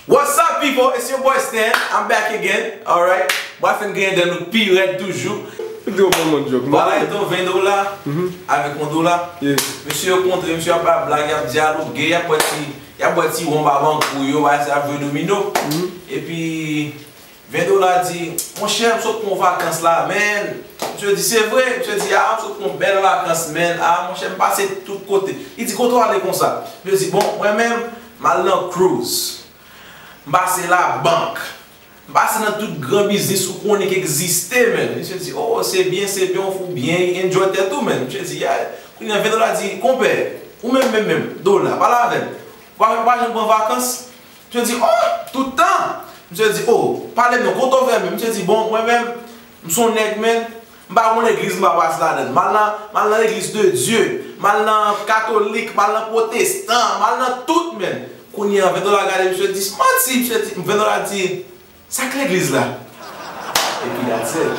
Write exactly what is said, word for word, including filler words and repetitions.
What's up, people? It's your boy Stan. I'm back again. Alright. Mwen fè n genyen dan nou pi rèd toujou. Yo, bon, bon, jòk. Vwala, eto ven dola avèk yon dola. Mesye yo kontre, mesye yo ap bay blag, y ap dyaloge, y ap bwè ti, y ap bwè ti wonm avan kou yo, bay sa jwe domino. Epi, ven dola di, monchè, m sot pran vakans la, man. Mesye di, se vre? Mesye di, a, m sot pran bèl vakans, man. A, monchè, m pase tout kote. Li di, kote w ale konsa? Mesye di, bon, mwen menm, m al nan cruise. M pase labank. M pase nan tout gran biznis ou konnen ki egziste, man. Misye di, oh, se byen, se byen, ou fou byen, enjoy tèt ou, man. Misye di, yeah. Kounye a, ven dola di, konpè, ou menm, menm, menm, dola, pale avè m. Ou pa, ou pa janm pran vakans? Misye di, oh, tout tan. Misye di, oh, pale m non, kote w fè menm? Misye di, bon, mwen menm, m se yon nèg, man. M pa gon legliz m pa pase ladan l. M al nan, m al nan legliz de Dye. M al nan katolik, m al nan pwotestan, m al nan tout, man. Kounye a, ven dola gade misye di, manti, misye di, ven dola di, sa k legliz la? Epi that's it.